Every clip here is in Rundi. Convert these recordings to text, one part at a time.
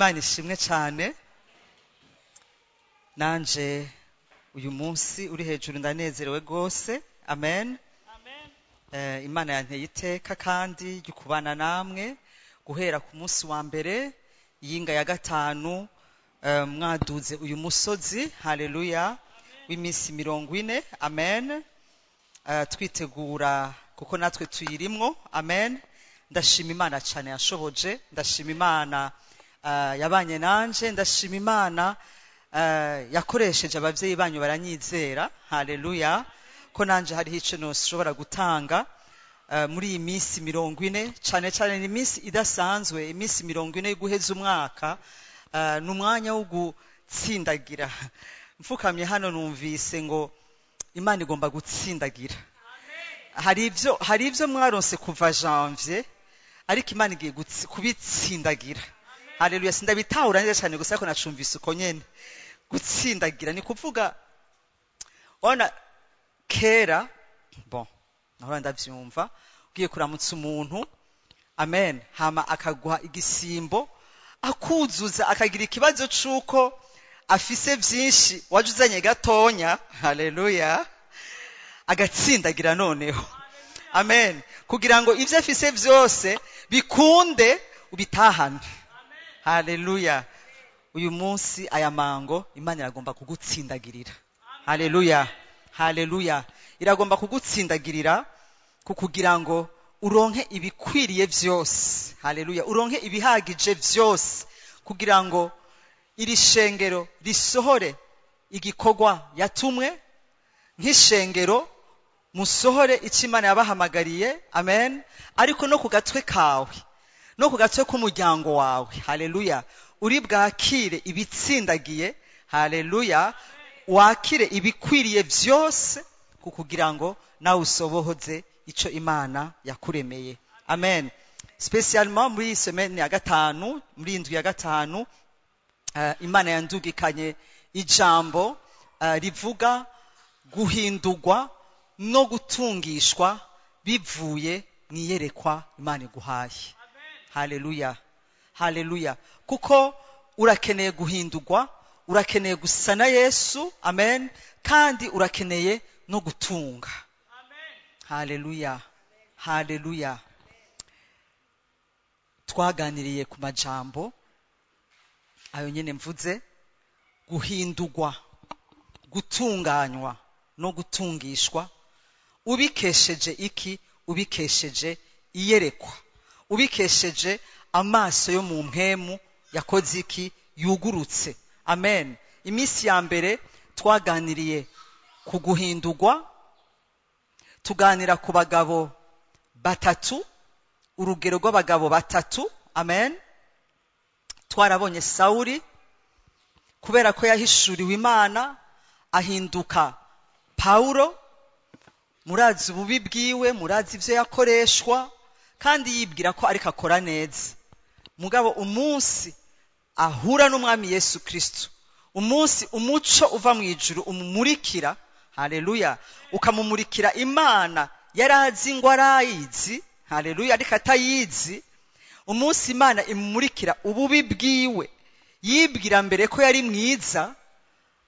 Imana ishimwe cyane. Nanje uyu munsi uri hejuru ndanezerewe rwose. Amen. Imana yanteye iteka kandi ryo kubana namwe guhera ku munsi wa mbere yinga ya gatanu, mwaduze uyu musozi, haleluya, w'iminsi 40. Amen. Twitegura kuko natwe tuyirimwo. Amen. Ndashima Imana cyane yashoboje, ndashima Imana yabanye nanje, ndashima Imana yakoresheje abavyeyi banyu baranyizera. Haleluya. Ko nanje hariho ico noshobora gutanga muri iyi minsi 40, cane cane ni iminsi idasanzwe, iminsi 40 yo guheza umwaka. Ni umwanya wo gutsindagira. Mfukamye hano numvise ngo Imana igomba gutsindagira. Hari ivyo mwaronse kuva janvier, ariko Imana igiye kubitsindagira. Haleluya. Sindabitahura neza cyane gusa ariko nacumvise uko nyene. Gutsindagira ni kuvuga ona kera, bon, nahora ndavyumva ugiye kuramutsa umuntu, amen, hama akaguha igisimbo akuzuza, akagira ikibazo c'uko afise vyinshi waje uzanye gatonya. Haleluya. Agatsindagira noneho. Amen. Kugira ngo ivyo afise vyose bikunde ubitahane. Haleluya. Uyu munsi aya mango Imana iragomba kugutsindagirira. Haleluya. Haleluya. Iragomba kugutsindagirira kugira ngo uronke ibikwiriye vyose. Haleluya. Uronke ibihagije vyose kugira ngo iri shengero risohore igikorwa yatumwe nk'ishengero, musohore icyo Imana yabahamagariye. Amen. Ariko no ku gatwe kawe, no ku gatwe k'umuryango wawe, haleluya, uri bwakire ibitsindagiye. Haleluya. Wakire ibikwiriye vyose kugira ngo nawe usobohoze ico Imana yakuremeye. Amen. Spécialement muri iyi semaine ya gatanu, muri indwi ya gatanu, Imana yandugikanye ijambo rivuga guhindurwa no gutungishwa bivuye mu iyerekwa Imana iguhaye. Haleluya. Haleluya. Kuko urakeneye guhindurwa, urakeneye gusa na Yesu. Amen. Kandi urakeneye no gutunga. Haleluya. Haleluya. Twaganiriye ku majambo ayo nyene mvuze, guhindurwa, gutunganywa no gutungishwa ubikesheje iki? Ubikesheje iyerekwa, ubikesheje amaso yo mu mpemu yakoze iki? Yugurutse. Amen. Iminsi ya mbere twaganiriye ku guhindurwa, tuganira ku bagabo batatu, urugero rw'abagabo batatu. Amen. Twarabonye Sawuli, kubera ko yahishuriwe Imana ahinduka Paulo. Murazi ububi bwiwe, murazi ivyo yakoreshwa, kandi yibwira ko ariko akora neza. Mugabo umunsi ahura n'Umwami Yesu Kristo, umunsi umuco uva mu ijuru umumurikira, haleluya, ukamumurikira Imana yarazi ngo arayizi, haleluya, ariko atayizi. Umunsi Imana imumurikira ububi bwiwe, yibwira mbere ko yari mwiza,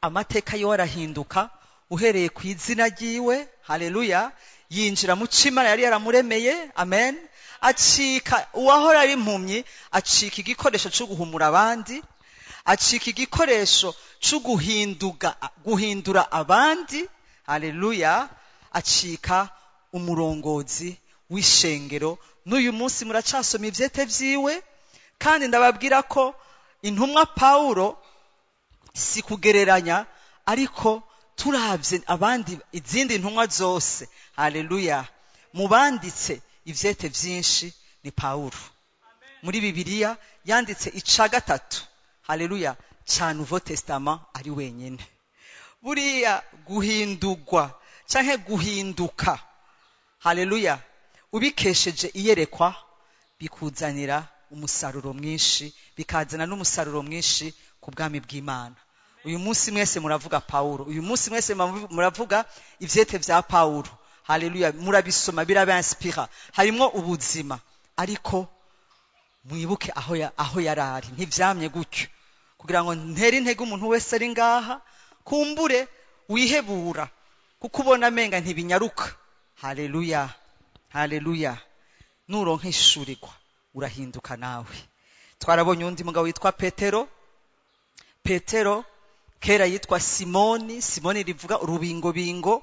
amateka yiwe arahinduka uhereye ku izina ryiwe. Haleluya. Yinjira mu cyo Imana yari yaramuremeye. Amen. Acika uwahora ari impumyi, acika igikoresho cyo guhumura abandi, acika igikoresho cyo guhindura abandi. Haleluya. Acika umurongozi w'ishengero. N'uyu munsi muracasoma ivyete vyiwe, kandi ndababwira ko intumwa Paulo si kugereranya, ariko turavye abandi izindi ntumwa zose, haleluya, mu banditse ivyete vyinshi ni Paulo. Muri Bibiliya yanditse ica gatatu, haleluya, ca Nouveau Testament ari wenyene. Buriya guhindurwa canke guhinduka, haleluya, ubikesheje iyerekwa bikuzanira umusaruro mwinshi, bikazana n'umusaruro mwinshi ku bwami bw'Imana. Uyu munsi mwese muravuga Paulo, uyu munsi mwese muravuga ivyete vya Paulo. Haleluya. Murabisoma, birabainspira, harimwo ubuzima. Ariko Mwibuke aho yarari, ntivyamye gutyo. Kugira ngo ntere intege umuntu wese ari ngaha, kumbure wihebura kuko ubona amenga ntibinyaruka. Haleluya, haleluya. Nuronka ishurirwa urahinduka nawe. Twarabonye undi mugabo witwa Petero. Petero kera yitwa Simoni. Simoni rivuga urubingobingo,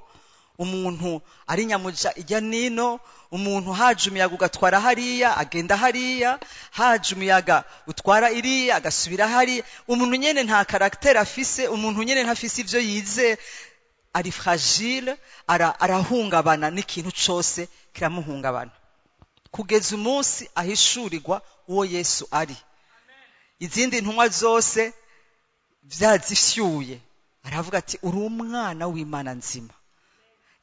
umuntu ari nyamuja ijya nino, umuntu haje umuyaga ugatwara hariya agenda hariya, haje umuyaga utwara iriya agasubira hariya. Umuntu nyene nta caractère afise, umuntu nyene ntafise ivyo yize, ari fragile, arahungabana n'ikintu cose kiramuhungabana, kugeza umunsi ahishurirwa uwo Yesu ari. Izindi ntumwa zose vyazifyuye, aravuga ati uri umwana w'Imana nzima.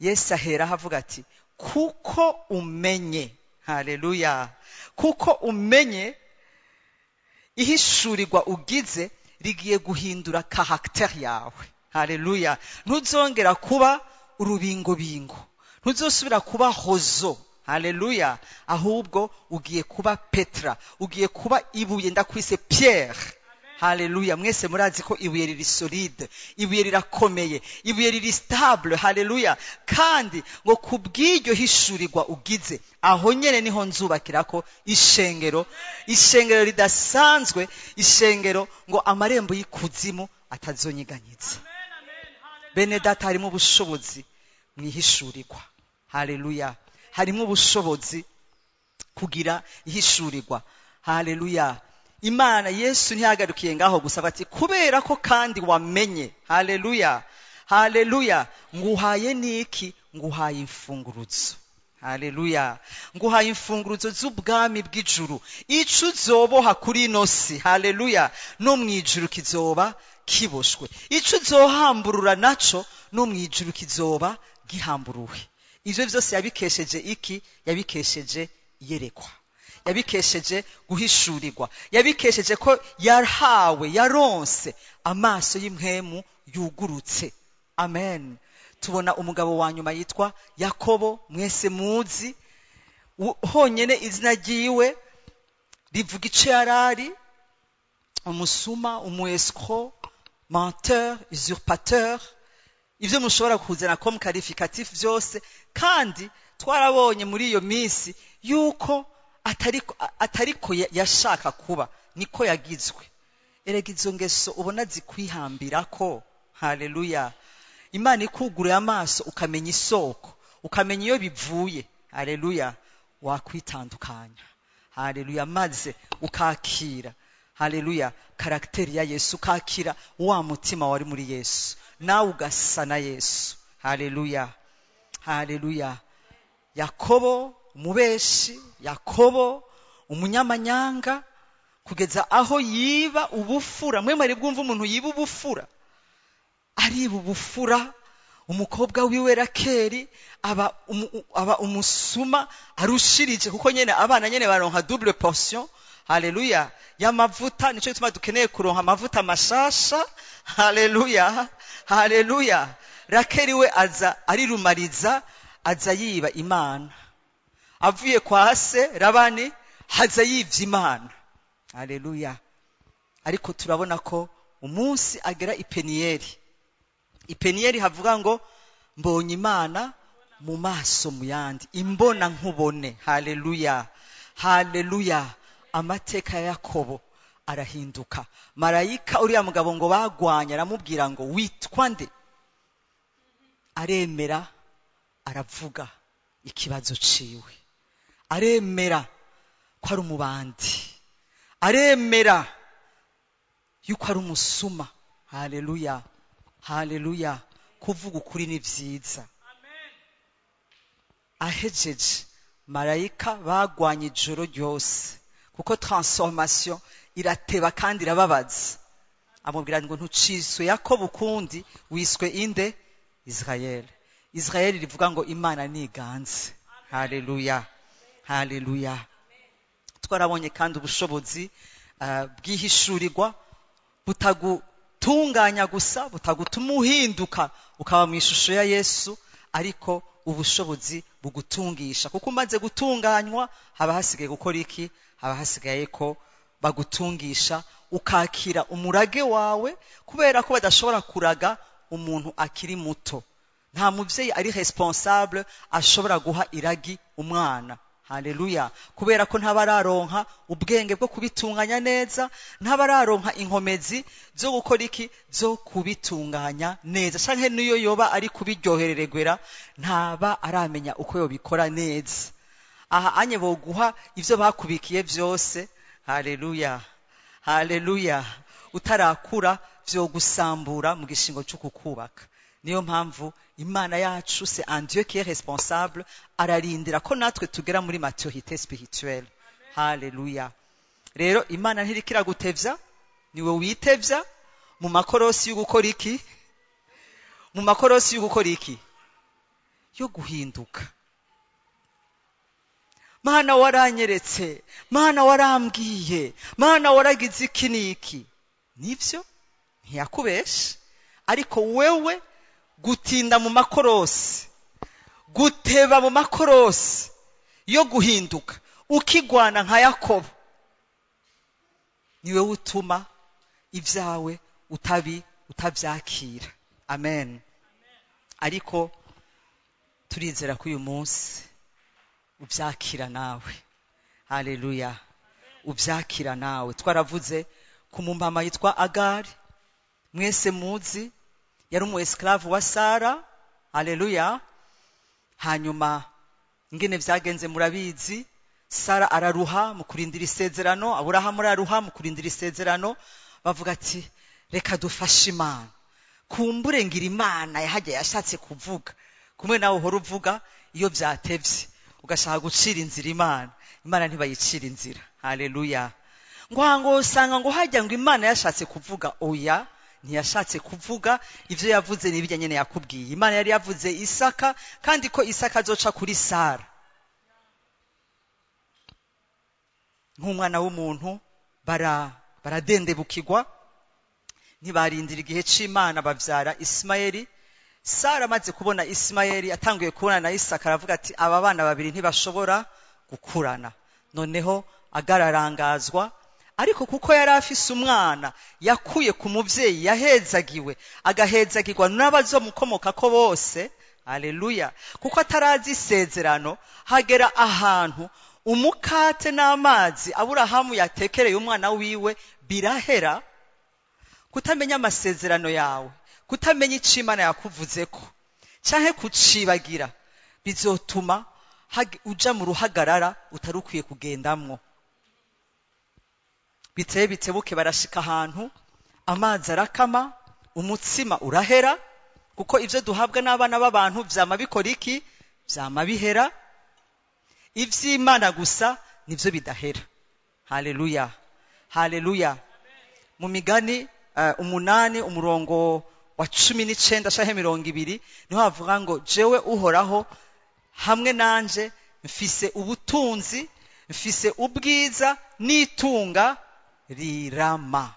Yesu ahera avuga ati kuko umenye, haleluya, kuko umenye ihishurirwa ugize rigiye guhindura caractère yawe. Haleluya. Ntuzongera kuba urubingobingo, ntuzosubira kuba hozo. Haleluya. Ahubwo ugiye kuba Petra, ugiye kuba ibuye, ndakwise Pierre. Haleluya. Mwese murazi ko ibuye riri solide, ibuye rirakomeye, ibuye riri stable. Haleluya. Kandi ngo kubw'iryo hishurirwa ugize, aho nyene niho nzubakirako ishengero, ishengero ridasanzwe, ishengero ngo amarembo y'ikuzimu atazonyiganyiza. Bene data, harimo ubushobozi mwihishurirwa. Haleluya. Harimo ubushobozi kugira ihishurirwa. Haleluya. Imana Yesu ntiyagarukiye ngaho gusa, bati kubera ko kandi wamenye. Haleluya, haleluya. Nguhaye niki? Nguhaye imfunguruzo. Haleluya. Nguhaye imfunguruzo z'ubwami bw'ijuru. Ico uzoboha kuri ino si, haleluya, no mwijuru kizoba kiboshwe. Ico uzohamburura naco no mwijuru kizoba gihamburuwe. Ivyo vyose yabikesheje iki? Yabikesheje iyerekwa, yabikesheje guhishurirwa, yabikesheje ko yahawe, yaronse amaso y'impwemu yugurutse. Amen. Tubona umugabo wa nyuma yitwa Yakobo, mwese muzi. Honyene izina ryiwe rivuga ico yarari: umusuma, umu escroc, menteur, usurpateur, ivyo mushobora kuzana comme qualificatif vyose. Kandi twarabonye muri iyo minsi yuko atariko yashaka kuba, niko yagizwe. Erega izo ngeso ubona zikwihambirako. Haleluya. Imana ikuguruye amaso ukamenya isoko, ukamenya iyo bivuye. Haleluya. Wakwitandukanya. Haleluya. Maze ukakira, haleluya, caractère ya Yesu, ukakira wa mutima wari muri Yesu, nawe ugasa na Yesu. Haleluya, haleluya. Yakobo umubeshi, Yakobo umunyamanyanga, kugeza aho yiba ubufura. Mwe mwari bwumva umuntu yiba ubufura? Ariba ubufura. Umukobwa wiwe Rakeli aba umusuma arushirije, kuko nyene abana nyene baronka double portion, haleluya, y'amavuta. Nico gituma dukeneye kuronka amavuta mashasha. Haleluya, haleluya. Rakeli we aza arirumariza, aza yiba Imana. Avuye kwa se Labani haza yivye Imana. Haleluya. Ariko turabona ko umunsi agera Ipeniyeli, Ipeniyeli havuga ngo mbonye Imana mu maso mu yandi, imbona nkubone. Haleluya, haleluya. Amateka ya Yakobo arahinduka. Marayika uriya mugabo ngo bagwanya aramubwira ngo witwa nde? Aremera, aravuga ikibazo ciwe, aremera ko ari umubandi, aremera yuko ari umusuma. Haleluya, haleluya. Kuvuga ukuri ni vyiza. Ahejeje, marayika bagwanye ijoro ryose, kuko transformation irateba kandi irababaza. Amubwira ngo ntuciswe Yakobo ukundi, wiswe inde? Israel. Israel rivuga ngo Imana niganze. Haleluya, haleluya. Twarabonye kandi ubushobozi bw'ihishurirwa butagutunganya gusa, butagutuma uhinduka ukaba mu ishusho ya Yesu, ariko Ubushobozi bugutungisha, kuko umaze gutunganywa haba hasigaye gukora iki? Haba hasigaye ko bagutungisha, ukakira umurage wawe, kubera ko badashobora kuraga umuntu akiri muto. Nta muvyeyi ari responsable ashobora guha iragi umwana. Haleluya! Kubera ko ntabararonka ubwenge bwo kubitunganya neza, ntabararonka inkomezi zo gukora iki? Zo kubitunganya neza, canke niyo yoba ari kubiryohereregwera, ntaba aramenya uko yobikora neza. Aha anye boguha ivyo bakubikiye vyose. Haleluya, haleluya! Utarakura vyogusambura mu gishingo cyo kukubaka. Niyo mpamvu Imana yacu, c'est un Dieu qui est responsable, ararindira ko natwe tugera muri maturité spirituelle. Haleluya! Rero Imana ntiriko iragutevya, niwe witevya mu makorosi yo gukora iki? Mu makorosi yo gukora iki? Yo guhinduka. Mana waranyeretse, Mana warambwiye, Mana waragize iki n'iki. Nivyo, ntiyakubeshe, ariko wewe gutinda mu makorosi, guteba mu makorosi yo guhinduka, ukigwana nka Yakobo, niwe utuma ibyawe utabyakira. Amen. Ariko turizera ko uyu munsi ubyakira nawe. Haleluya, ubyakira nawe. Twaravuze ku mumama yitwa Agari, mwese muzi, yari umu esclave wa Sara. Haleluya! Hanyuma ingene vyagenze murabizi. Sara araruha mu kurindira isezerano, Aburahamu araruha mu kurindira isezerano. Bavuga ati reka dufashe Imana, kumbure ngira Imana yahajya yashatse kuvuga. Kumwe nawe uhora uvuga iyo vyatevye, ugashaka gucira inzira Imana. Imana ntibayicira inzira. Haleluya! Ngo usanga ngo hajya ngo Imana yashatse kuvuga. Oya, ntiyashatse kuvuga. Ivyo yavuze ni ibijya nyene yakubwiye. Imana yari yavuze Isaka, kandi ko Isaka azoca kuri Sara nk'umwana w'umuntu. Baradendebukirwa, ntibarindira igihe c'Imana, bavyara Ismaeli. Sara amaze kubona Ismaeli, atanguye kubona na Isaka, aravuga ati aba bana babiri ntibashobora gukurana. Noneho agararangazwa, ariko kuko yari afise umwana yakuye ku muvyeyi yahezagiwe, agahezagirwa n'abazomukomokako bose. Haleluya! Kuko atarazi isezerano, hagera ahantu umukate n'amazi Aburahamu yatekereye umwana wiwe birahera. Kutamenya amasezerano yawe, kutamenya ico Imana yakuvuzeko, canke kucibagira, bizotuma uja mu ruhagarara utari ukwiye kugendamwo. Biteye bitebuke barashika ahantu amazi arakama, umutsima urahera, kuko ivyo duhabwa n'abana b'abantu vyama bikora iki? Vyama bihera. Ivy'Imana gusa nivyo bidahera. Haleluya, haleluya! Mu migani 8 umurongo wa 19 canke 20 niho havuga ngo jewe Uhoraho hamwe nanje mfise ubutunzi, mfise ubwiza n'itunga rirama.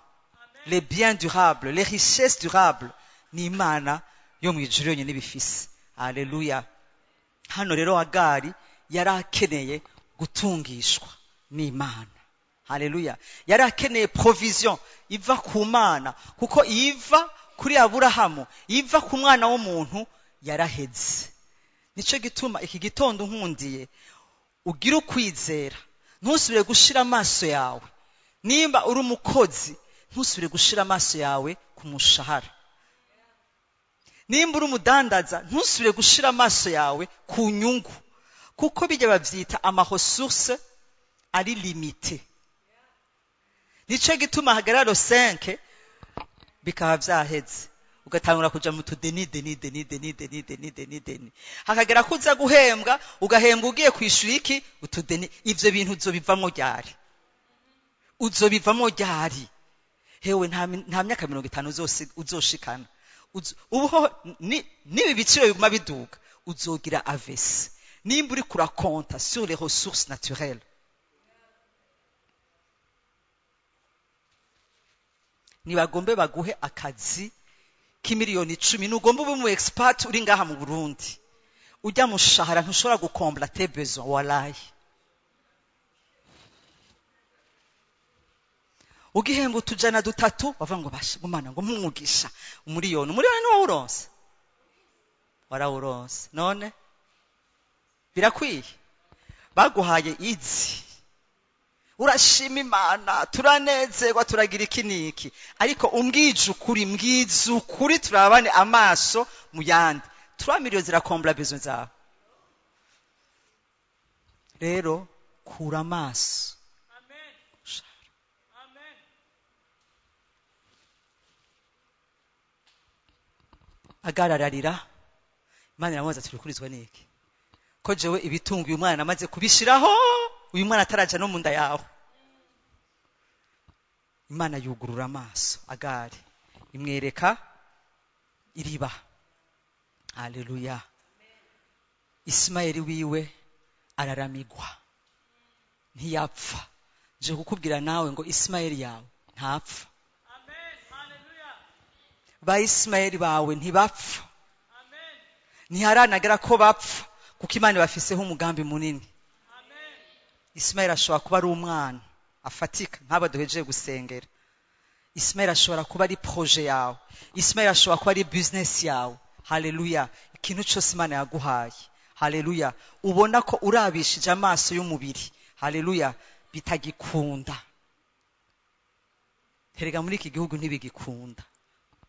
Les biens durables, les richesses durables, ni Imana yo mw'ijuru yonyene bifise. Haleluya! Hano rero Agari yari akeneye gutungishwa n'Imana. Haleluya! Yari akeneye provision iva ku Mana, kuko iva kuri Aburahamu, iva ku mwana w'umuntu yaraheze. Nico gituma iki gitondo nkundiye ugira ukwizera, ntusubire gushira amaso yawe. Nimba uri umukozi, ntusubire gushira amaso yawe ku mushahara. Nimba uri umudandaza, ntusubire gushira amaso yawe ku nyungu, kuko bijya bavyita ama ressources ari limité. Nico gituma hagararo 5 bikaba vyaheze, ugatangura kuja mu tudeni deni deni deni deni deni deni deni, hakagera kuza guhembwa, ugahembwa ugiye kwishura iki? Utudeni. Ivyo bintu uzobivamwo ryari? Uzobivamwo ryari? Hewe nta myaka 50 uzoshikana. Ubuho nibi biciro biguma biduga, uzogira AVC nimba uri kurakonta sur les ressources naturelles. Nibagombe baguhe akazi k'imiliyoni 10, nugomba ube mu expert uri ngaha mu Burundi, Ujya mushahara ntushobora gukombla tes besoins, walayi. Ugihemba utujana dutatu bavuga ngo basha Imana ngo mumugisha umuriyoni, umuriyoni ni wawuronse, warawuronse none birakwiye. Baguhaye izi, urashima Imana, turanezerwa, turagira iki niki, ariko umbwije ukuri, mbwize ukuri, turabane amaso mu yandi. 3 miliyoni zirakombla besoin zawe. Rero kura amaso. Amen. Amen. Agarararira Imana iramubaza turi kurizwa niki, ko jewe ibitunga uyu mwana amaze kubishiraho, uyu mwana ataraja no munda yawe. Imana yugurura amaso Agari, imwereka iriba. Haleluya. Ismaeli wiwe araramigwa, ntiyapfa. Nje kukubwira nawe ngo Ismaeli yawe ntapfa. Amen. Haleluya. Ba Ismaeli bawe ntibapfa. Amen. Ntiharanagera ko bapfa, kuko Imana ibafiseho umugambi munini. Amen. Ismaeli ashobora kuba ari umwana afatika nk'aba duhejeje gusengera. Ismaeli ashobora kuba ari projet yawe. Ismaeli ashobora kuba ari business yawe. Haleluya. Ikintu cyose Imana yaguhaye, haleluya, ubona ko urabishije amaso y'umubiri, haleluya, bitagikunda. Herega muri iki gihugu ntibigikunda,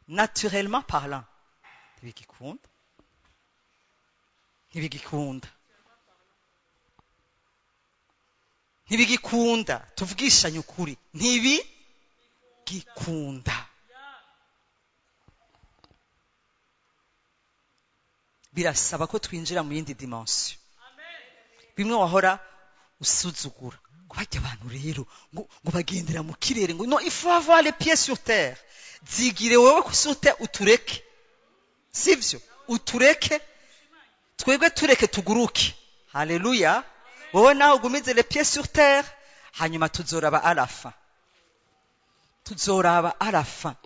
naturellement parlant ntibigikunda, ntibigikunda, ntibigikunda. Tuvugishanye ukuri, ntibigikunda. Birasaba ko twinjira mu yindi dimension. Bimwe wahora usuzugura ngo bajya abantu rero ngo bagendera mu kirere, ngo no, il faut avoir les pieds sur terre. Zigire wewe sur terre, utureke, sivyo? Utureke twebwe, tureke tuguruke. Haleluya. Wowe nawe ugumize les pieds sur terre, hanyuma tuzoraba arafa, tuzoraba arafa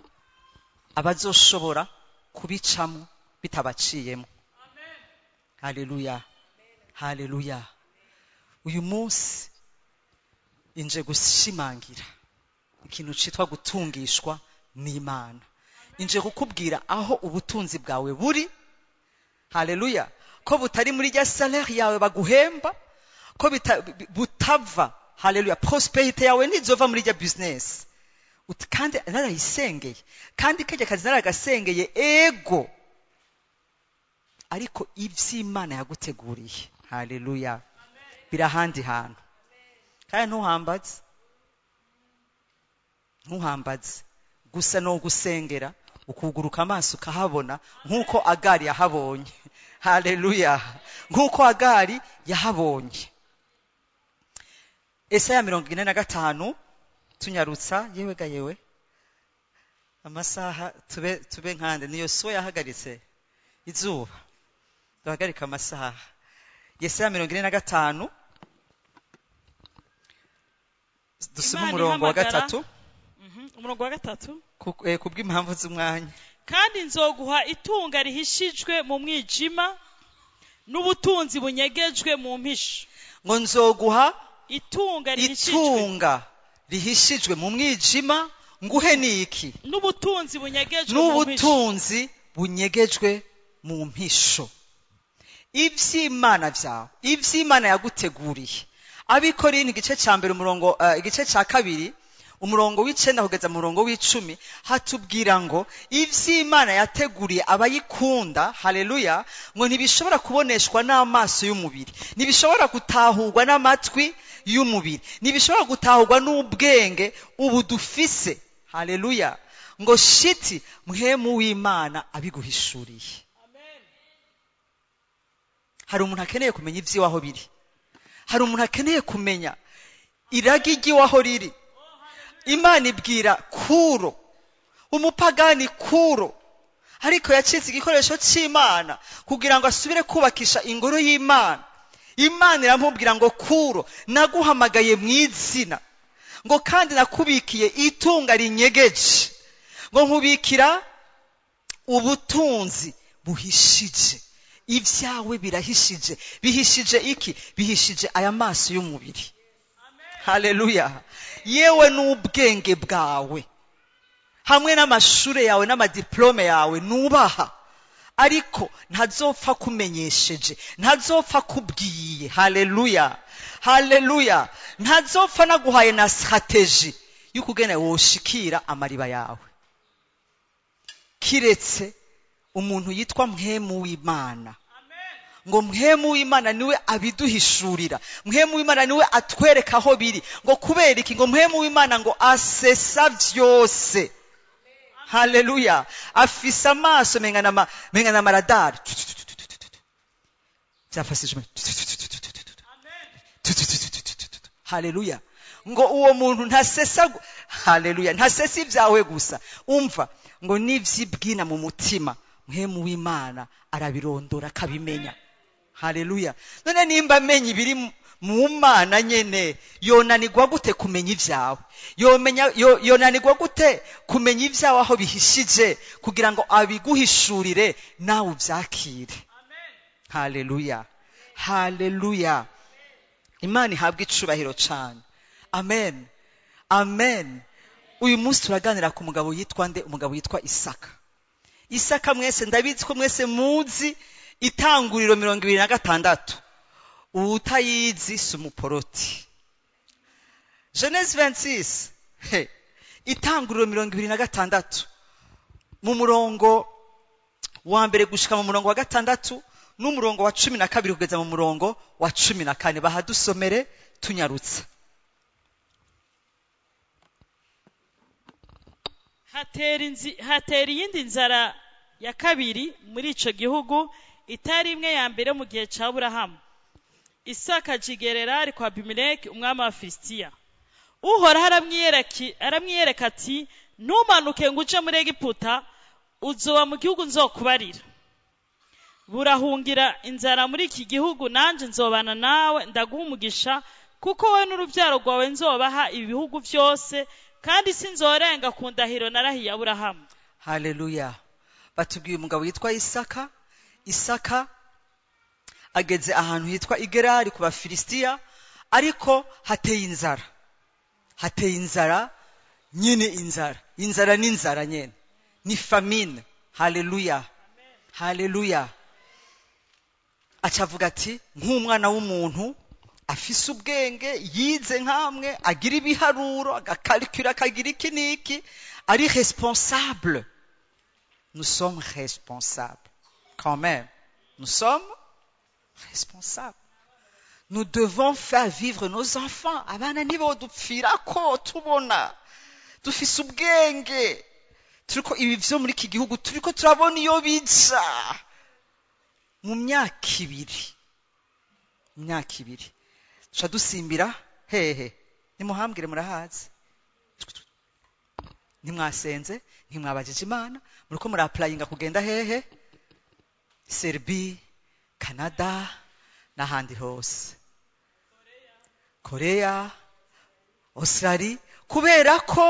abazoshobora kubicamo bitabaciyemo. Haleluya. Haleluya. Uyu munsi inje gushimangira ikintu citwa gutungishwa n'Imana. Inje kukubwira aho ubutunzi bwawe buri. Haleluya. Ko butari muri rya salaire yawe baguhemba, ko butava. Haleluya. Prosperité yawe ntizova muri rya business. Kandi narayisengeye, kandi kajya kazi naragasengeye, ego, ariko ivy'Imana yaguteguriye, haleluya, birahandi hantu. Kandi ntuhambaze, ntuhambaze gusa no gusengera ukuguruka amaso ukahabona, nkuko Agari yahabonye. Haleluya. Nkuko Agari yahabonye. Esaya 45, tunyarutsa, yewe ga yewe, amasaha tube nkande niyo so yahagaritse izuba, duhagarika amasaha. Yesaya 45, dusome umurongo wa 3. Umurongo wa 3, kubw'impamvu z'umwanya. Kandi nzoguha itunga rihishijwe mu mwijima n'ubutunzi bunyegejwe mu mpisho. Ngo nzoguha itunga rihishijwe mu mwijima, nguhe niki? N'ubutunzi bunyegejwe, n'ubutunzi bunyegejwe mu mpisho. Ivy'Imana vyawe, ivy'Imana yaguteguriye. Abikorinto igice ca mbere umurongo, igice ca 2 umurongo w'9 kugeza murongo w'10, hatubwira ngo ivy'Imana yateguriye abayikunda, haleluya, ngo ntibishobora kuboneshwa n'amaso y'umubiri, ntibishobora gutahurwa n'amatwi y'umubiri, ntibishobora gutahurwa n'ubwenge ubu dufise. Haleluya. Ngo shiti muhemu w'Imana abiguhishuriye. Hari umuntu akeneye kumenya ivy'iwaho biri. Hari umuntu akeneye kumenya iragi ry'iwaho riri. Imana ibwira Kuro, umupagani Kuro, ariko yacitse igikoresho c'Imana kugira ngo asubire kubakisha ingoro y'Imana. Imana iramubwira ngo Kuro, naguhamagaye mu izina, ngo kandi nakubikiye itunga rinyegeje, ngo nkubikira ubutunzi buhishije. Ibyawe birahishije. Bihishije iki? Bihishije aya maso y'umubiri. Haleluya. Yewe n'ubwenge bwawe hamwe n'amashure yawe n'amadiplome yawe nubaha, ariko ntazopfa kumenyesheje, ntazopfa kubwiye. Haleluya, haleluya. Ntazopfa naguhaye na strategie y'ukugene woshikira amariba yawe, kiretse umuntu yitwa Mpwemu w'Imana. Ngo Mpwemu w'Imana niwe abiduhishurira, Mpwemu w'Imana niwe atwereka aho biri. Ngo kubera iki? Ngo Mpwemu w'Imana ngo asesa vyose. Haleluya. Afise amaso menga na maradari. Byafasije. Haleluya. Ngo uwo muntu ntasesa, haleluya, ntasesa ibyawe gusa. Umva ngo n'ivyibwina mu mutima, Mpwemu w'Imana arabirondora akabimenya. Haleluya. None nimba amenye ibiri mu Mana nyene, yonanirwa gute kumenya ibyawe? Yonanirwa gute kumenya ibyawe aho bihishije, kugira ngo abiguhishurire nawe ubyakire? Haleluya, haleluya. Imana ihabwe icubahiro cyane. Amen, amen. Uyu munsi turaganira ku mugabo yitwa nde? Umugabo yitwa Isaka. Isaka mwese ndabizi ko mwese muzi itanguriro 26. Utayizi si umuporoti. Genèse 26. He. Itanguriro 26 mu murongo wa mbere gushika mu murongo wa 6 n'umurongo wa 12 kugeza mu murongo wa 14. Bahadusomere tunyarutsa. Hatera iyindi nzara ya kabiri muri ico gihugu, itari imwe ya mbere mu gihe ca Aburahamu. Isaka aja i Gererari kwa Abimeleki umwami wa Filisitiya. Uhoraho aramwiyereka ati: ntumanuke ngo uje muri Egiputa, uzoba mu gihugu nzokubarira. Burahungira inzara muri iki gihugu, nanje nzobana nawe ndaguha umugisha, kuko wowe n'urubyaro rwawe nzobaha ibihugu byose, kandi sinzorenga ku ndahiro narahiye Aburahamu. Haleluya. Batubwiye umugabo yitwa Isaka. Isaka ageze ahantu hitwa Igerari ku Bafilisitiya, ariko hateye inzara. Hateye inzara nyine, inzara. Inzara ni inzara nyene, ni famine. Haleluya, haleluya. Acavuga ati nk'umwana w'umuntu afise ubwenge, yize nkamwe, agira ibiharuro, agakalkula, akagira iki n'iki, ari responsable. Nous sommes responsables quand même. Nous sommes responsables. Nous devons faire vivre nos enfants. Abana ntibodupfirako tubona dufise ubwenge, turiko ibi vyo muri iki gihugu turiko turabona iyo bija. Mu myaka ibiri, imyaka ibiri tuca dusimbira hehe? Nimuhambwire, murahazi. Ntimwasenze, ntimwabajije Imana, muriko muraplayinga kugenda hehe? Serbie, Canada n'ahandi hose, Korea, Australie, kubera ko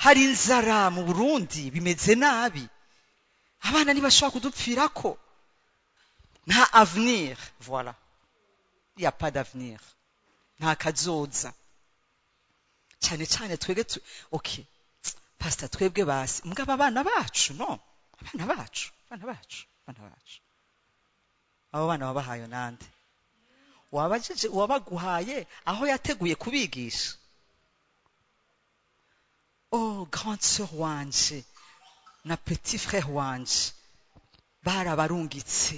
hari inzara mu Burundi, bimeze nabi, abana ntibashobora kudupfirako. Nta avenir, voilà, il y a pas d'avenir, nta kazoza. Cyane cyane twebwe okay pastor, twebwe basi mugabo abana bacu, no, abana bacu, abana bacu, abana bacu, abo bana wabahaye nande? Wabajije uwabaguhaye aho yateguye kubigisha? Oh, grande sœur wanje na petit frère wanje barabarungitse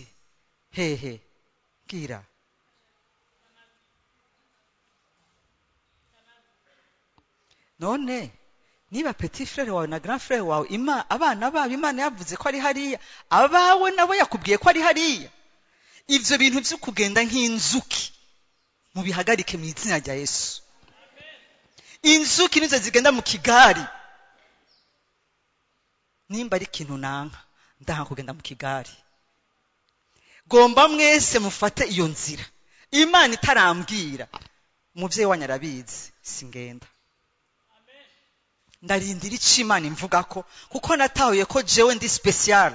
hehe? Bwira. None niba petit frère wawe na grand frère wawe, abana babo Imana yavuze ko ari hariya, abawe nabo yakubwiye ko ari hariya. Ivyo bintu vyo kugenda nk'inzuki mubihagarike mu izina rya Yesu. Inzuki nizo zigenda mu kigari. Nimba ari ikintu nanka, ndaha kugenda mu kigari. Gomba mwese mufate iyo nzira. Imana itarambwira, umuvyeyi wanyu arabizi, singenda. Ndarindira ico Imana imvuga ko, kuko natahuye ko jewe ndi special.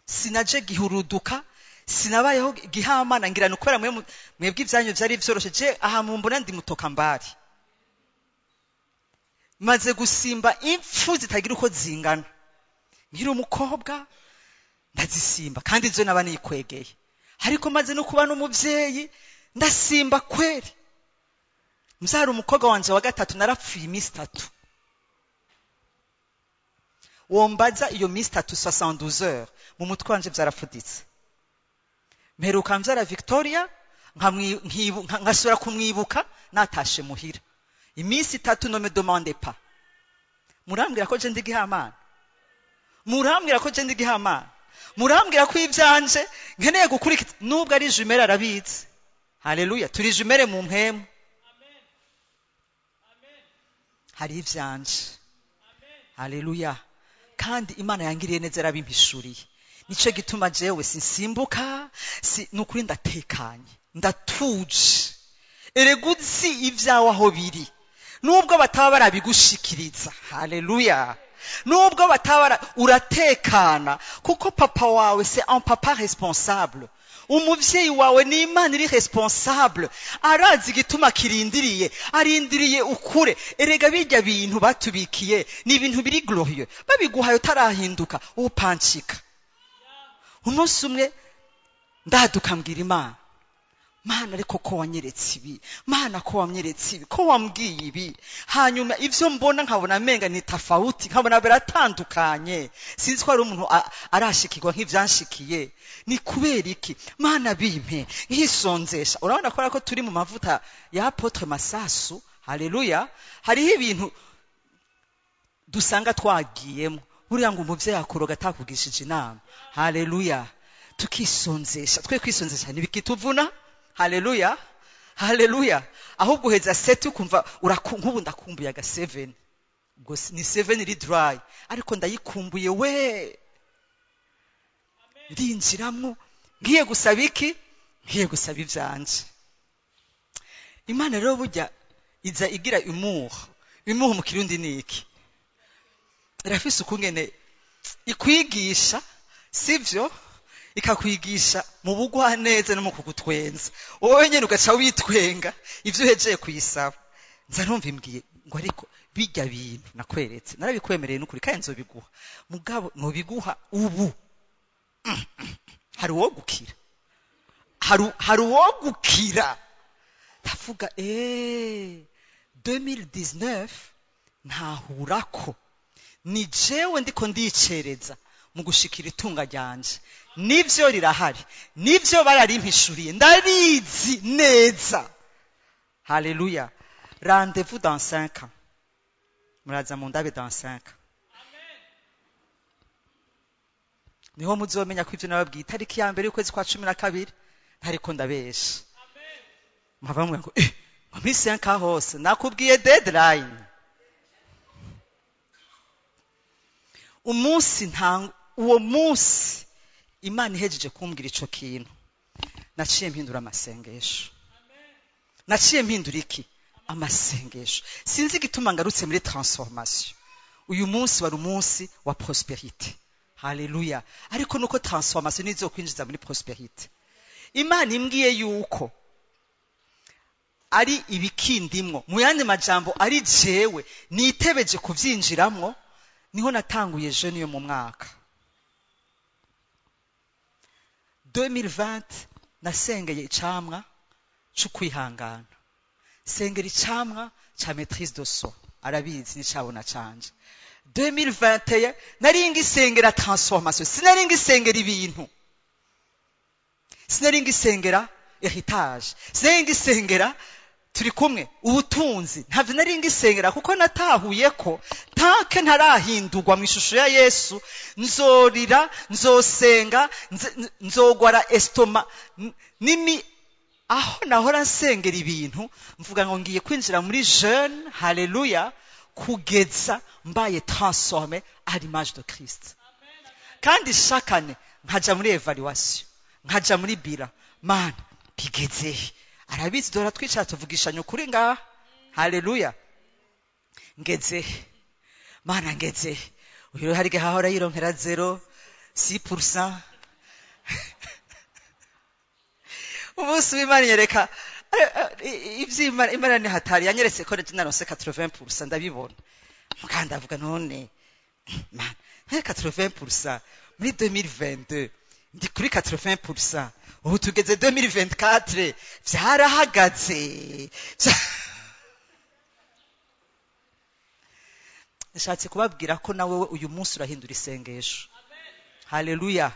Sinaje gihuruduka, sinabayeho gihamana, ngira ni ukubera mwebwe ibyanyu byari byoroshe. Je aha mumbona ndi mutoka mbari, maze gusimba impfu zitagira uko zingana. Nkiri umukobwa ndazisimba, kandi zo naba nikwegeye, ariko maze no kuba n'umubyeyi ndasimba kweri. Mbyara umukobwa wanje wa gatatu narapfuye iminsi 3. Wombaza iyo minsi 3, 72 heures, mu mutwe wanje byarafuditse. Mperuka mbyara Victoria, nkasubira kumwibuka natashe muhira iminsi 3. Ne me demandez pas. Murambwira ko je ndi gihamana, murambwira ko je ndi gihamana, murambwira ko ibyanje nkeneye gukurikiza, nubwo ari jumelle arabizi. Haleluya, turi jumelle mu mpemu. Hari ivyanje. Haleluya. Kandi Imana yangiriye neza, yarabimpishuriye. Nico gituma jewe sinsimbuka, si nukuri ndatekanye, ndatuje. Erega uzi ibyawe aho biri, nubwo bataba barabigushikiriza. Haleluya. Nubwo bataba, uratekana kuko papa wawe c'est un papa responsable. Umuvyeyi wawe ni Imana iri responsable, arazi igituma kirindiriye, arindiriye ukure. Erega bijya bintu batubikiye ni ibintu biri glorieux, babiguhaye utarahinduka upancika. Umunsi umwe ndaduka mbwira Imana, Mana ariko ko wanyeretse ibi, Mana ko wanyeretse ibi, ko wambwiye ibi, hanyuma ivyo mbona nkabona amenga ni tofauti, nkabona biratandukanye, sinzi ko ari umuntu arashikirwa nk'ivyanshikiye, ni kubera iki? Mana bimpe nkisonzesha. Urabona ko ko turi mu mavuta ya Apôtre Masasu. Haleluya. Hariho ibintu dusanga twagiyemo, buriya ngo umuvyeyi akoroga atakugishije inama. Haleluya. Tukisonzesha, twe kwisonzesha ntibikituvuna. Haleluya, haleluya. Ahubwo uheza 7 ukumva nk'ubu ndakumbuye aga 7, ubwo ni 7 iri dry, ariko ndayikumbuye we. Ndinjiramwo ngiye gusaba iki? Ngiye gusaba ivyanje. Imana rero burya iza igira humour. Humour mu Kirundi ni iki? Irafise ukungene ikwigisha, sivyo? Ikakwigisha mu bugwaneza no mu kugutwenza, wowe nyene ugaca witwenga ivyo uhejeye kuyisaba. Nza numva imbwiye ngo ariko bijya bintu nakweretse narabikwemereye n'ukuri, kandi nzobiguha, mugabo nobiguha ubu. Hari uwo gukira, hari uwo gukira. Ndavuga 2019 ntahurako ni jewe ndiko ndicereza mu gushikira itunga ryanje. Nivyo rirahari, nivyo bararimpishuriye, ndabizi neza. Haleluya. Rendez-vous dans 5 ans. Muraza mu ndabe dans 5 ans. Niho muzomenya ko ivyo nababwiye itariki ya mbere y'ukwezi kwa 12 ntariko ndabesha. Mpava ngo muri 5 ans hose nakubwiye deadline. Umunsi uwo munsi Imana ihejeje kumbwira ico kintu, naciye mpindura amasengesho. Naciye mpindura iki? Amasengesho. Sinzi igituma ngarutse muri transformation. Uyu munsi wari umunsi wa prosperité. Haleluya. Ariko nuko transformation nizo kwinjiza muri prosperité. Imana imbwiye yuko ari ibikindimwo, mu yandi majambo ari jewe nitebeje kuvyinjiramwo, niho natanguye jeune yo mu mwaka 2020. Nasengeye icamwa cyo kwihangana, sengera icamwa ca maîtrise de soi, arabizi nicabona canje. 2021 nari ngisengera transformation, sinari ngisengera ibintu, sinari ngisengera héritage, sinari ngisengera turi kumwe ubutunzi, ntavyo nari ngisengera, kuko natahuye ko tanke ntarahindurwa mu ishusho ya Yesu, nzorira, nzosenga, nzogwara estoma nimi. Aho nahora nsengera ibintu mvuga ngo ngiye kwinjira muri jeune. Haleluya. Kugeza mbaye transformé à l'image de Christ. Kandi shakane nkaja muri evaluation, nkaja muri bila, mana bigeze arabizi, dora twicara tuvugishanya ukuri ngaha. Haleluya. Ngeze mana, ngeze uyu hari hahora yironkera 0 6%. Umunsi w'Imana inyereka ivy'Imana, Imana ni hatari, yanyeretse ko naronse 80%, ndabibona. Muganda ndavuga none man, 80% muri 2022, ndi kuri 80%, ubu tugeze 2024, vyarahagaze. Nshatse kubabwira ko nawe uyu munsi urahindura isengesho. Haleluya.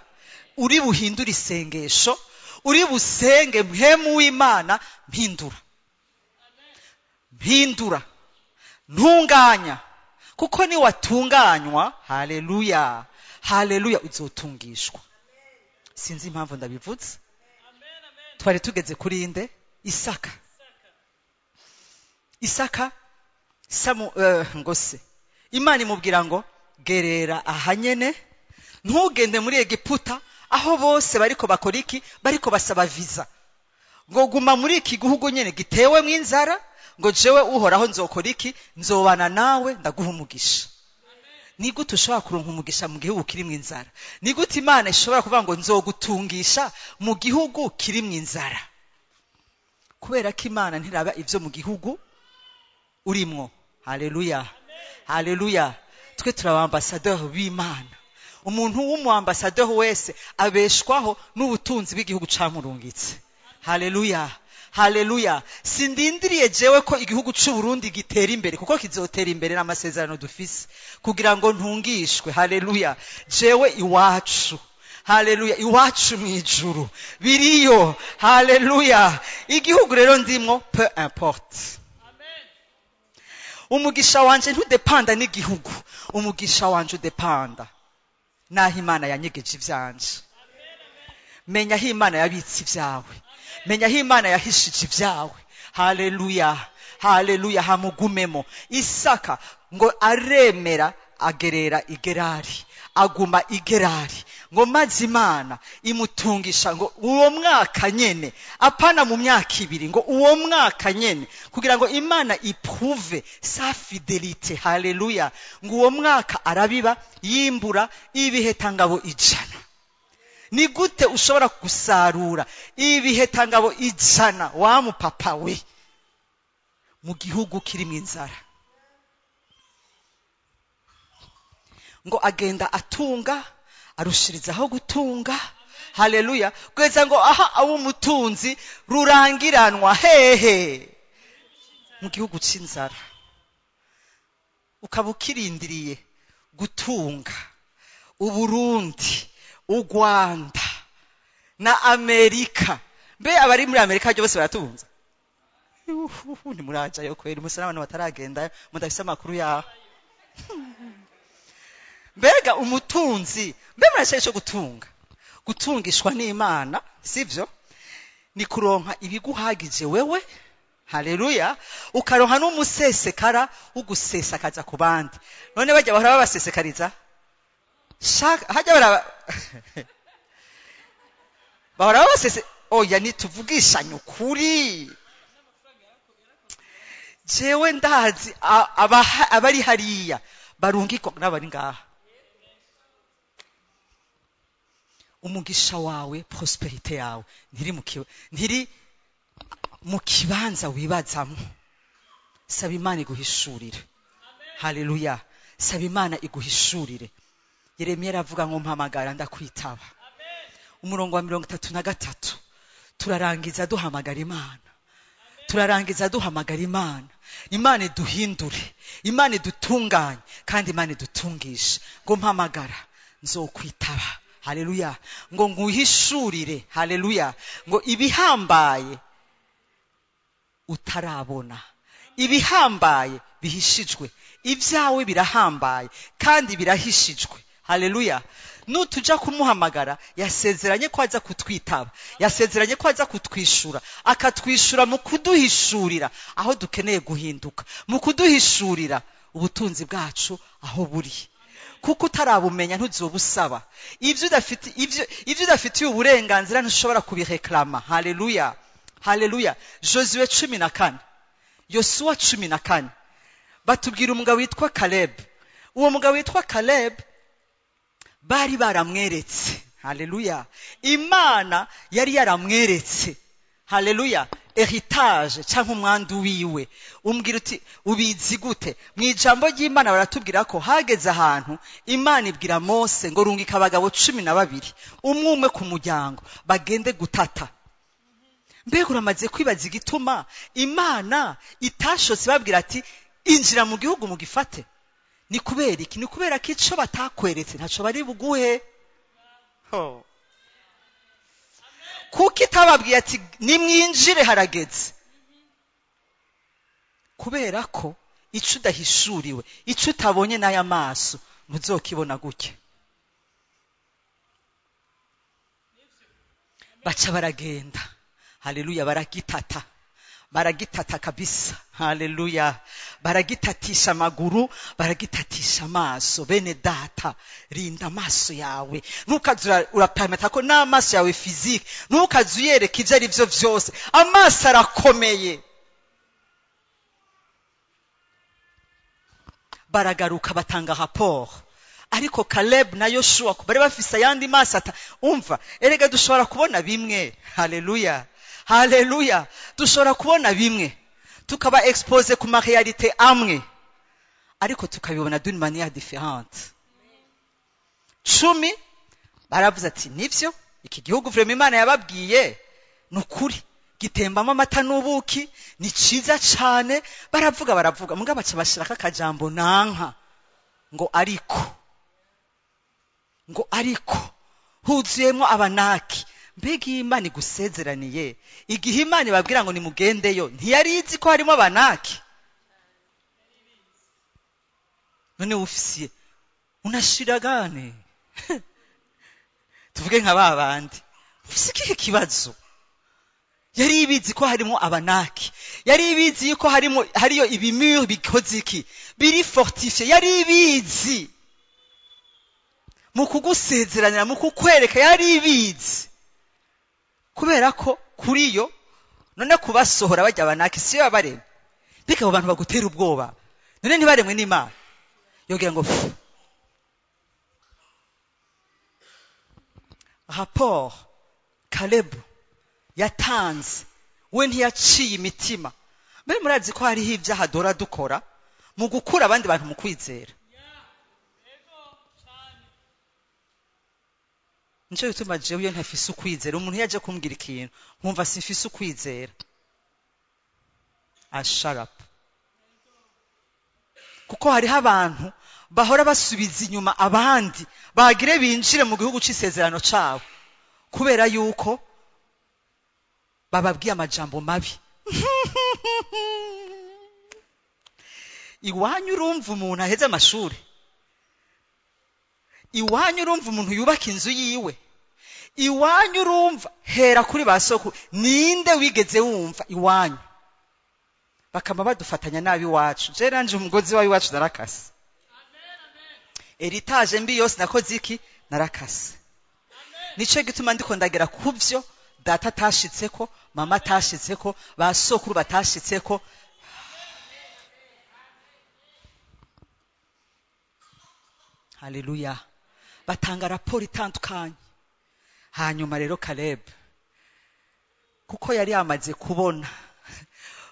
Uri buhindura isengesho, uri busenge mpemu w'Imana, mpindura, mpindura, ntunganya, kuko ni watunganywa, haleluya, haleluya, uzotungishwa. Sinzi impamvu ndabivuze. Twari tugeze kuri inde? Isaka. Isaka samu ngo se Imana imubwira ngo gerera ahanyene, ntugende muri Egiputa aho bose bariko bakora iki, bariko basaba visa, ngo guma muri iki gihugu nyene gitewe mw'inzara, ngo jewe Uhoraho nzokora iki, nzobana nawe ndaguha umugisha. Ni gute ushobora kuronka umugisha mu gihugu kiri mw'inzara? Ni gute Imana ishobora kuvuga ngo nzogutungisha mu gihugu kiri mw'inzara? Kubera ko Imana ntiraba ivyo mu gihugu urimwo. Haleluya, haleluya. Twe turi abambasaderi b'Imana. Umuntu w'umuambasaderi wese abeshwaho n'ubutunzi bw'igihugu camurungitse. Haleluya, haleluya. Sindindiriye jewe ko igihugu c'u Burundi gitera imbere, kuko kizotera imbere n'amasezerano dufise, kugira ngo ntungishwe. Haleluya. Jewe iwacu, haleluya, iwacu mw'ijuru biriyo. Haleluya. Igihugu rero ndimwo, peu importe. Umugisha wanje ntudepanda n'igihugu, umugisha wanje udepanda naho Imana yanyegeje ivyanje. Menya aho Imana yabitse ivyawe, menya aho Imana yahishije ivyawe. Haleluya, haleluya. Hamugumemo. Isaka ngo aremera, agerera igerari, aguma igerari, ngo maze Imana imutungisha ngo uwo mwaka nyene, apana mu myaka ibiri, ngo uwo mwaka nyene, kugira ngo Imana iprouve sa fidelite. Haleluya. Ngo uwo mwaka arabiba, yimbura ibihetangabo 100. Ni gute ushobora gusarura ibihetangabo 100 wa mupapa we mu gihugu kirimo inzara? Ngo agenda atunga, arushirizaho gutunga. Haleluya. Kugeza ngo aha abo umutunzi rurangiranwa hehe? Mu gihugu c'inzara. Ukaba ukirindiriye gutunga Uburundi, u Rwanda na Amerika. Mbe abari muri Amerika bose baratunze? Ntimurajayo kweri, musa n'abantu bataragendayo, mudafise amakuru yaho. Mbega umutunzi, mbe murashaka ico gutunga? Gutungishwa n'Imana, sivyo? Ni kuronka ibiguhagije wewe. Haleluya. Ukaronka n'umusesekara ugusesakaza ku bandi. None bajya bahora babasesekariza? Shaka hajya bara bahora babasese. Oya, nituvugishanye ukuri. Jewe ndazi abari hariya barungikwa n'abari ngaha. Umugisha wawe, prosperite yawe ntiri mu kibanza wibazamo. Saba Imana iguhishurire. Haleluya. Saba Imana iguhishurire. Yeremiya aravuga ngo mpamagara ndakwitaba. Umurongo wa 33. Turarangiza duhamagara Imana. Turarangiza duhamagara Imana. Imana iduhindure, Imana idutunganye, kandi Imana idutungishe. Ngo mpamagara nzokwitaba. Haleluya. Ngo nguhishurire. Haleluya. Ngo ibihambaye utarabona, ibihambaye bihishijwe, ibyawe birahambaye kandi birahishijwe. Haleluya. Nutuja kumuhamagara, yasezeranye ko aza kutwitaba, yasezeranye ko aza kutwishura, akatwishura mu kuduhishurira aho dukeneye guhinduka, mu kuduhishurira ubutunzi bwacu aho buri. Kuko utarabumenya ntuzobusaba. Ibyo udafitiye uburenganzira ntushobora kubireklama. Haleluya, haleluya. Josué 14, Yosuwa 14, batubwira umugabo witwa Caleb. Uwo mugabo witwa Caleb bari baramweretse Haleluya. Imana yari yaramweretse, haleluya, heritage cyangwa umwandu wiwe. Umbwira uti ubizi gute? Mu ijambo ry'Imana baratubwira ko hageze ahantu Imana ibwira Mose ngo rungika abagabo 12, umwe umwe ku muryango, bagende gutata. Mbega uramaze kwibaza igituma Imana itashotse babwira ati injira mu gihugu mugifate? Ni kubera iki? Ni kubera ko ico batakweretse ntaco bari buguhe. Ho. Kuko itababwiye ati nimwinjire harageze? Kubera ko ico udahishuriwe, ico utabonye n'aya maso, ntuzokibona gutya. Baca baragenda, haleluya, baragitata, baragitata kabisa, haleluya, baragitatisha amaguru, baragitatisha amaso. Bene data, rinda amaso yawe, ntukaze urapameta ko n'amaso yawe physique, ntukaze uyereka ibyo ari byo byose. Amaso arakomeye. Baragaruka batanga rapport, ariko Caleb na Yoshua bari bafise ayandi maso. Ata umva, erega dushobora kubona bimwe, haleluya, haleluya, dushobora kubona bimwe tukaba expose ku ma réalité amwe, ariko tukabibona d'une manière différente. 10 baravuze ati nivyo, iki gihugu vraiment Imana yababwiye nukuri gitembamo amata n'ubuki, ni ciza cane. Baravuga baravuga, mugabo baca bashirako akajambo nanka ngo ariko, ngo ariko huzuyemo abanaki. Mbega iyi Imana igusezeraniye, igihe Imana ibabwira ngo nimugendeyo, ntiyari izi ko harimo abanaki? None ufisiye unashiragane tuvuge nka babandi, ufise ikihe kibazo? Yari ibizi ko harimo abanaki, yari ibizi ko harimo hariyo ibimur bikoze iki biri fortifié, yari ibizi mu kugusezeranira, mu kukwereka, yari ibizi. Kubera ko kuri yo none kubasohora bajya abanaki siyo yabaremye. Mbega abo bantu bagutera ubwoba, none ntibaremwe n'Imana? Yogira ngo rapport Caleb yatanze, we ntiyaciye imitima. Mbere murazi ko hariho ibyaha dora dukora mu gukura abandi bantu mu kwizera. Nico gituma jewe iyo ntafise ukwizera, umuntu yaje kumbwira ikintu nkumva simfise ukwizera, I shut up. Kuko hariho abantu bahora basubiza inyuma abandi bagire binjire mu gihugu c'isezerano cabo, kubera yuko bababwiye amajambo mabi. Iwanyu urumva umuntu aheze amashuri, iwanyu urumva umuntu yubaka inzu yiwe, iwanyu urumva, hera kuri basoko, ninde wigeze wumva iwanyu? Bakama badufatanya nabi iwacu. Je nanje umugozi wawe iwacu narakase. Heritage mbi yose nakoze iki? Narakase. Nico gituma ndiko ndagera kuvyo data atashitseko, mama atashitseko, basokuru batashitseko. Haleluya. Batanga raporo itandukanye. Hanyuma rero Caleb, kuko yari yamaze kubona,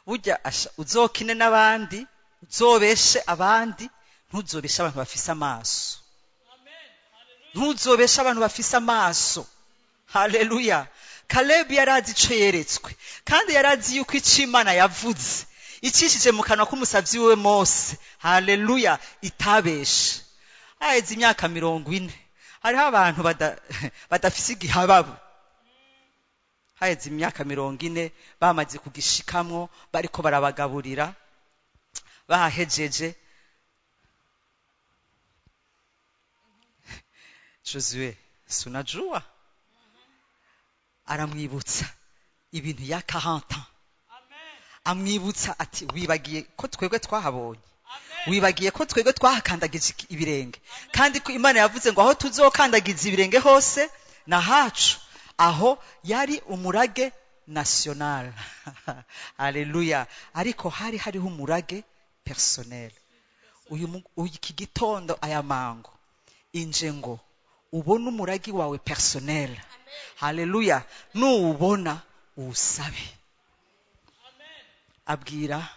burya uzokine n'abandi, uzobeshe abandi, ntuzobeshe abantu bafise amaso. Ntuzobeshe abantu bafise amaso. Haleluya. Caleb yarazi ico yeretswe, kandi yarazi yuko ico Imana yavuze icishije mu kanwa k'umusavyi wiwe Mose, haleluya, itabeshe. Haheze imyaka 40, hariho abantu badafise igihababu. Haheze imyaka 40 bamaze kugishikamwo, bariko barabagaburira, bahejeje. Josué sunajua aramwibutsa ibintu ya 40 ans. Amwibutsa ati wibagiye ko twebwe twahabonye, wibagiye ko twebwe twahakandagije ibirenge, kandi ko Imana yavuze ngo aho tuzokandagiza ibirenge hose na hacu. Aho yari umurage national. Haleluya. Ariko hari hariho umurage personnel. Uyu iki gitondo aya mango inje ngo Ubone umuragi wawe personnel. Haleluya. Nuwubona uwusabe. Abwira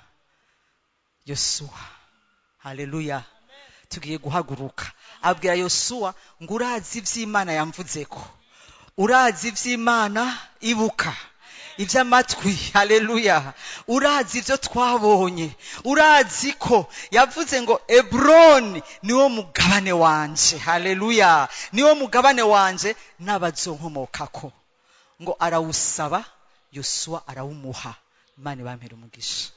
Yosuwa. Haleluya. Tugiye guhaguruka. Abwira Yosuwa ngo urazi iby'Imana yamvuzeko, urazi iby'Imana, ibuka iby'amatwi. Haleluya. Urazi ibyo twabonye, urazi ko yavuze ngo Eburoni niwo mugabane wanje. Haleluya. Niwo mugabane wanje n'abazonkomokako. Ngo arawusaba, Yosuwa arawumuha. Imana ibampere umugisha.